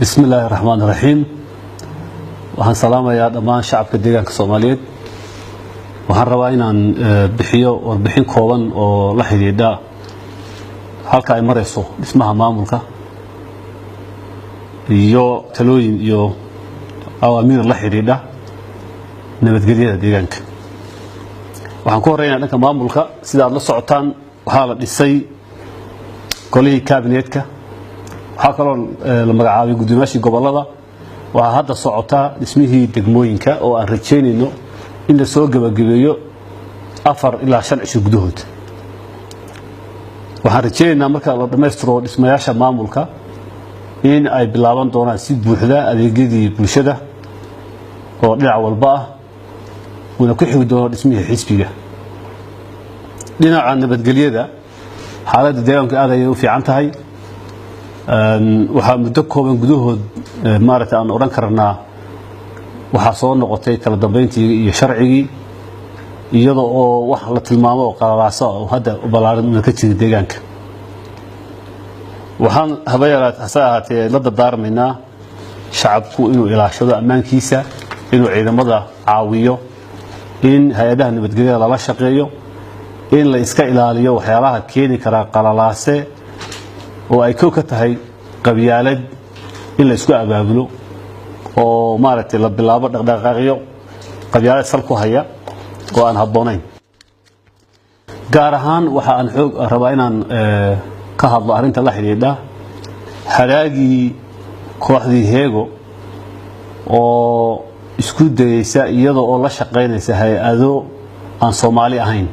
Bismi illaahi raxmaan raxiim. Waxaan salaamayaa dhammaan shacabka deegaanka Soomaaliyeed. Waxaan rabaa inaan bixiyo warbixin kooban oo la xidhiidha halka ay marayso dhismaha maamulka iyo talooyin iyo awaamiir la xidhiidha nabadgelyada deegaanka. Waxaan ku horreynaya dhanka maamulka. Sida aad la socotaan, waxaa la dhisay golihii kabinetka. Waxaa kaloo la magacaabay guddoomiyaashii gobollada. Waxaa hadda socotaa dhismihii degmooyinka oo aan rajaynayno in la soo gebagabeeyo 4 ilaa 5 cisho gudahood. Waxaan rajaynaynaa marka la dhammaystiro dhismayaasha maamulka in ay bilaaban doonaan si buuxda adeegyadii bulshada oo dhinac walba ah, uuna ku xigi doono dhismihii xisbiga. Dhinaca nabadgelyada, xaaladda deegaanku aad ayay u fiican tahay. Waxaa muddo kooban gudahood maaragtay aan odhan karnaa waxaa soo noqotay kala dambeyntii iyo sharcigii, iyada oo wax la tilmaamo oo qalalaasa oo hadda ballaaran una ka jirin deegaanka. Waxaan haba yaraat hase ahaatee la dardaarmaynaa shacabku inuu ilaashado ammaankiisa, inuu ciidamada caawiyo, in hay-adaha nabadgelyada lala shaqeeyo, in la iska ilaaliyo waxyaalaha keeni karaa qalalaase oo ay kow ka tahay qabyaalad in la isku abaabulo oo maaragtay la bilaabo dhaqdhaqaaqyo qabyaalad sal ku haya oo aan habboonayn. Gaar ahaan waxa aan xoog rabaa inaan ka hadlo arrinta la xidhiidha hadaagii kooxdii Heego oo isku dayeysa, iyada oo la shaqaynaysa hay-ado aan Soomaali ahayn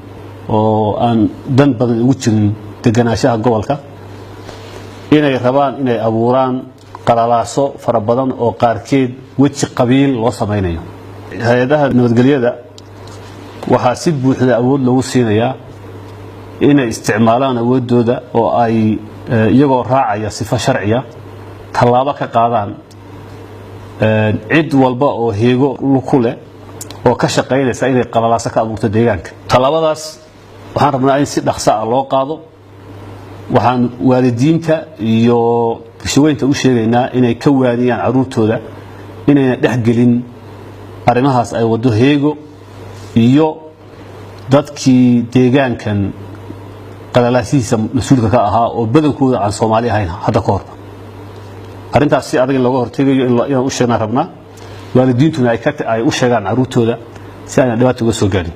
oo aan dan badan ugu jirin deganaanshaha gobolka, inay rabaan inay abuuraan qalalaaso fara badan oo qaarkeed weji qabiil loo samaynayo. Hay-adaha nabadgelyada waxaa si buuxda awood loogu siinayaa inay isticmaalaan awooddooda oo ay iyagoo raacaya sifo sharciya tallaabo ka qaadaan cid walba oo Heego ku leh oo ka shaqaynaysa inay qalalaaso ka abuurto deegaanka. Tallaabadaas waxaan rabnaa in si dhaqso ah loo qaado. Waxaan waalidiinta iyo bulshaweynta u sheegaynaa inay ka waaniyaan caruurtooda inayna dhex gelin arrimahaas ay waddo Heego iyo dadkii deegaankan qalalaasihiisa mas-uulka ka ahaa oo badankooda aan Soomaali ahayn hadda ka horba. Arrintaas si adag in looga hortegayo inaan u sheegnaan rabnaa, waalidiintuna ay u sheegaan caruurtooda si ayna dhibaata uga soo gaadhin.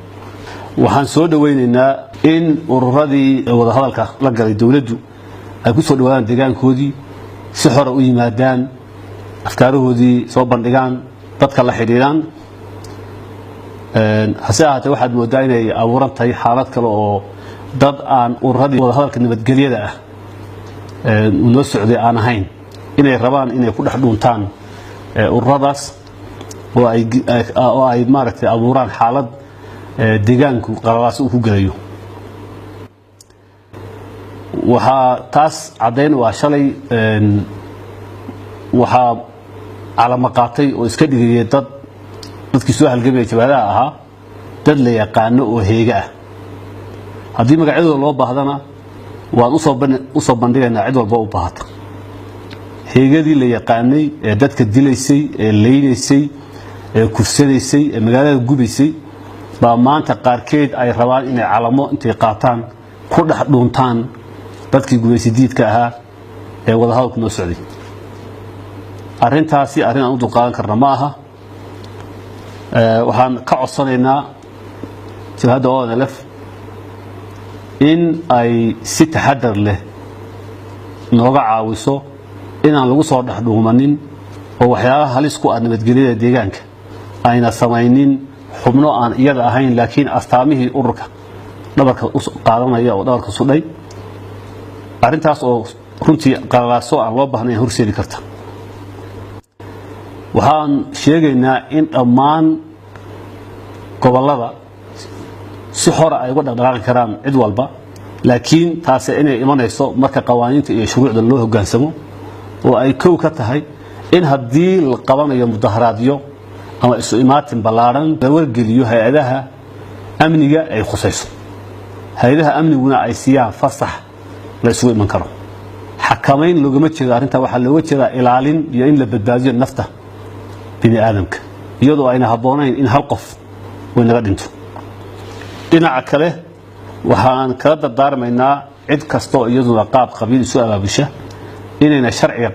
Waxaan soo dhowaynaynaa in ururadii wadahadalka la galay dowladdu ay ku soo dhawaadaan deegaankoodii, si xora u yimaadaan, afkaarahoodii soo bandhigaan, dadka la xidhiidhaan. Hase ahaatee, waxaad mooddaa inay abuuran tahay xaalad kale oo dad aan ururadii wadahadalka nabadgelyada ah uu noo socday aan ahayn inay rabaan inay ku dhex dhuuntaan ururadaas oo ay maaragtay abuuraan xaalad deegaanku qalalaas uu ku gelayo. Waxaa taas caddayn u ah shalay waxaa calamo qaatay oo iska dhigayay dad dadkii soo halgamaya jabhadaha ahaa, dad la yaqaano oo Heega ah. Haddii magacyadooda loo baahdana, waan usoo bandhigaynaa cid walba u baahata. Heegadii la yaqaanay ee dadka dilaysay, ee leynaysay, ee kufsanaysay, ee magaalada gubaysay baa maanta qaarkeed ay rabaan inay calamo intay qaataan ku dhex dhuuntaan dadkii gumaysi diidka ahaa ee wadahadalku noo socday. Arrintaasi arrin aan u dulqaadan karna ma aha. Waxaan ka codsanaynaa jabhadda ONLF in ay si taxadar leh nooga caawiso inaan lagu soo dhex dhuumanin oo waxyaalaha halis ku ah nabadgelyada deegaanka ayna samaynin xubno aan iyada ahayn, laakiin astaamihii ururka dhabarka qaadanaya oo dhabarka sudhay, arrintaas oo runtii qalalaaso aan loo baahnayn horseedi karta. Waxaan sheegaynaa in dhammaan gobollada si xora ay uga dhaqdhaqaaqi karaan cid walba, laakiin taasi inay imanayso marka qawaaniinta iyo shuruucda loo hoggaansamo, oo ay kow ka tahay in haddii la qabanayo mudaharaadyo ama isu imaatin ballaadhan la wargeliyo hay-adaha amniga ay khusayso, hay-adaha amniguna ay siiyaan fasax la isugu iman karo. Xaaladdu Xakamayn loogama jeedo arrintaa, waxaa looga jeedaa ilaalin iyo in la badbaadiyo nafta bini aadamka, iyadoo ayna habboonayn in hal qof uu inaga dhinto. Dhinaca kale, waxaan kala dardaarmaynaa cid kastoo iyaduna qaab qabiil isu abaabusha inayna sharciga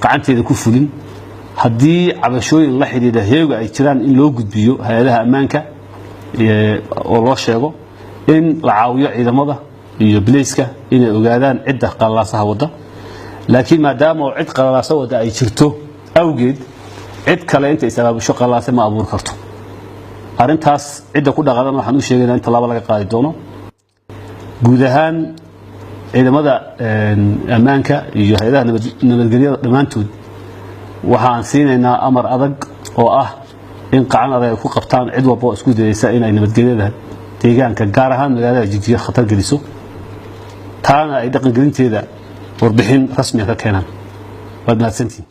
gacanteeda ku fulin. Haddii cabashooyin la xidhiidha heega ay jiraan, in loo gudbiyo hay-adaha ammaanka oo loo sheego, in la caawiyo ciidamada iyo bilayska inay ogaadaan cidda qalalaasaha wadda. Laakiin maadaama oo cid qalalaasa wadda ay jirto awgeed, cid kale inta is abaabusho qalalaase ma abuuri karto. Arrintaas cidda ku dhaqadan waxaan u sheegaynaa in tallaabo laga qaadi doono. Guud ahaan ciidamada ammaanka iyo hay-adaha nabadgelyada dhammaantood waxaan siinaynaa amar adag oo ah in qacan adag ay ku qabtaan cid walba oo isku dayeysa inay nabadgelyada deegaanka, gaar ahaan magaalada Jigjiga, khatar geliso, taana ay dhaqangelinteeda warbixin rasmiga ka keenaan. Waad mahadsantihin.